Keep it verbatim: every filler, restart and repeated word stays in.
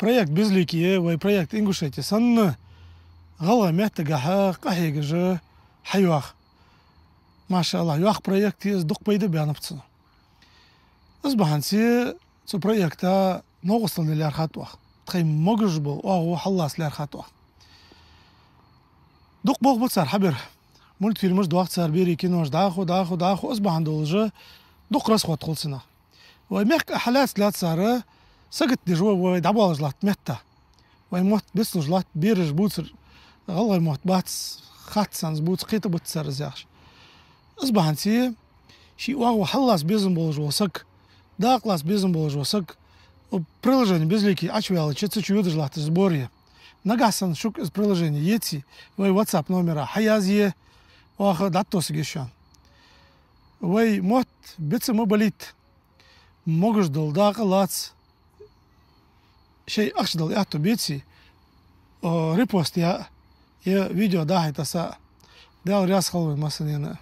проект «Безликие», вай проект «Ингушетия» санна, гӀалгӀай меттагахьа къахьегаш хьайоагӀа. Маша Аллах, йоккха проект я из, дукха пайда баьннаб цунна. Из бахьанце цу проекта новкъостал де лаьрхӀад оаха. Тхоай могаш бола оагӀув хьаллаца лаьрхӀад оаха. Дукха болх бу цар хьабер. Мультфильмаш доах цар, берий кинош, дӀахо, дӀахо, дӀахо, из бахьан долаш дукха расход хул цунах. Вай мехка хьалаьца-лаьца цар сагатдеш ва вай дӀабоалаш латта метта. Вай мотт бицлуш латт, бераш бувцар, гӀалгӀай мотт бац, хац царна из, бувца кхетабац цар из яхаш. Из бахьанце ший оагӀув хьаллаца безам болаш вола саг, дакъа лаца безам болаш вола саг, приложени «Безликие» Ӏочуваьлча, цу чу йодаш латташ сбор я. Нагахьа санна шуга из приложени еце, вай WhatsApp номера хьаязъе, оаха дӀатоссаргья шоана. Вай мотт бицам ма балийта. Могаш дола дакъа лаца, шоай ахча дала аьттув беце, о, репост яа, е видео дӀахьайта са. Даьла раьза хилва вайна массанена.